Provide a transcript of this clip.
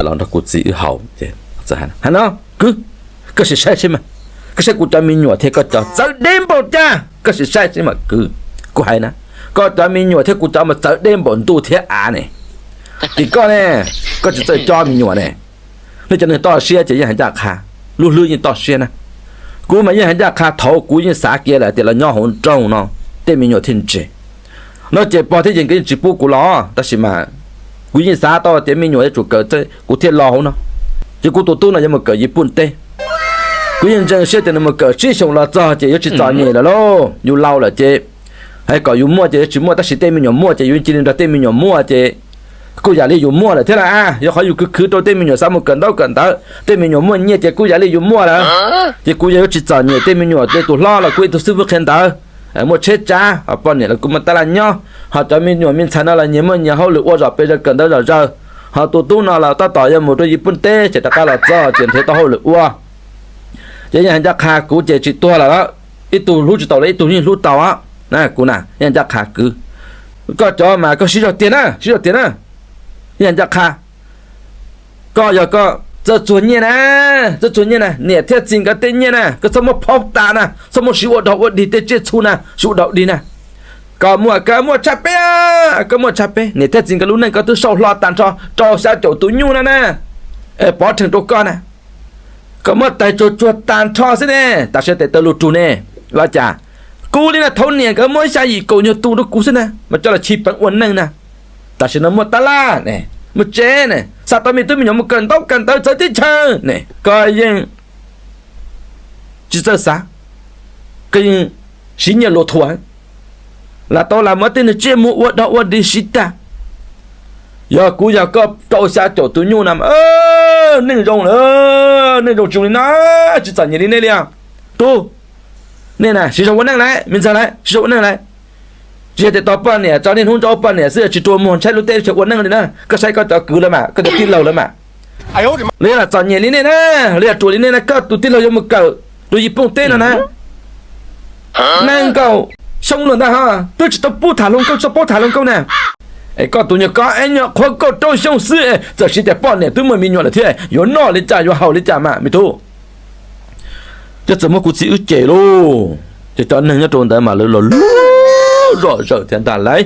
los nrog kuv txiv wb haus ces, ha no kwv, koj sim saib seb mas, koj saib kuv cov me nyuam thiab koj cov txawv deb npaum cas, koj sim saib seb mas kwv. Kuv hais na, koj cov me nyuam thiab kuv cov mas txawv deb npaum ntuj thiab av ne. Ces koj ne, koj tsis txawj coj me nyuam ne. Nej cov neeg toj siab ces yeej hais ncaj qha, lub hlwb yeej toj siab na. Kuv mas yeej hais ncaj qha, thaum kuv yeej xav kiag lawm tias los nyob hauv nroog no tej me nyuam thiaj ntse. No ces pog thiab yawg nkawd yeej tsis pub kuv los, tab sis mas kuv yeej xav tau tias me nyuam yuav tsum kawm, kuv thiaj los hauv no. Ces kuv tus tub no yuav mus kawm Yiv Pooj teb. Kuv yeej ntseeg siab tias nws mus kawm tsib xyoos los txog ces yuav tsis txom nyem lawm lauj, yus laus lawm ces, hais kom yus muaj ces yuav tsis muaj, tab sis tej me nyuam muaj ces yus cia li nrog tej me nyuam muaj ces kuj yam li yus muaj lawm thiab lauj. Yog qhov yus khwv khwv rau tej me nyuam xav mus kawm ntaub kawm ntawv, tej me nyuam muaj nyiaj ces kuj yam li yus muaj lawm. Ces kuv yog yuav tsis txom nyem tej me nyuam, tej tus hlob los kuj ib tug xib fwb qhia ntawv, muaj tsheb tsav, ho poj niam los kuj muaj tab laj nyob, ho cov me nyuam me ntxhais no los nyias muaj nyias hauj lwm ua zom pes zaws kawm ntawv zom zaws, ho tus tub no los tab tom yuav mus rau Yiv Pooj teb ces rov qab los txog ces nrhiav tau hauj lwm ua. Ces yeej hais ncaj qha, kuv ces tsis tuag lawm, ib tug hlub tsis tau los ib tug yeej hlub tau. Kuv na yeej ncaj qha kwv, koj cov mas koj siv zog tiag na, siv zog tiag na. Yeej ncaj qha, koj yog koj txawj txuag nyiaj na, txawj txuag nyiaj na, niam thiab txiv nkawd tej nyiaj na koj txhob muab phaub tas na, txhob muab siv ua dog ua dig tej tsiaj txhu na, siv ua dog dig na. Koj muaj, koj muaj tshaj peb, koj muaj tshaj peb, niam thiab txiv nkawd lub neej koj twb sau hlo tag nrho rau xya caum tus nyuj no na, pov rhees rau koj na. Koj muab tais tsuag tsuag tag nrho xwb ne, tam sim tes taw lus rug ne, los cas? Kuv li na thaum niam nkawd muab xya yim kaum nyuag tus rau kuv xwb na mas coj los chiv peev ua neej na. Tam sim no muaj tab laj ne, muaj tsev ne, xa tau me tub me nyuam mus kawm ntaub kawm ntawv txawv teb chaws ne, koj yeej tsis txawj xav, koj yeej siv nyiaj luag thuam, lam tau lam muab tej niag tsiaj muag ua dog ua dig siv tag. Yog kuv yog koj rau xya caum tus nyuj na, neej zoo lawm, neej zoo tsis zoo li no, tsis txom nyem li nej li os. Tub, nej na siv zog ua neej lawm, me ntxhais lawm siv zog ua neej lawm. Tsis yog tias tau poj niam tso niaj hnub nrauj poj niam xwb tsis rua muag ntshai lub teb chaws ua neej li na. Koj saib koj cov kwv lawm mas, koj cov tij laug lawm mas, lawv yog lam txom nyem li nej na, lawv yog ruam li nej na, koj tus tij laug yuav mus kawm rau Yiv Pooj teb no na. Nees nkaum xyoo lawm ntag ho, twb tsis tau pub tham hluas nkauj, tsis tau paub tham hluas nkauj na. Es koj tus nyuag koj ib nyuag qhuav kaum rau xyoo xwb, txawm siv tias poj niam twb muaj me nyuam lawm thiab, yuav noj li cas yuav haus li cas mas me tub. Ces txawm muab kuv txiv wb cem lauj, ces cov neeg nyob rau ntawd mas lawv los lub zom zaws thiab ntag lauj.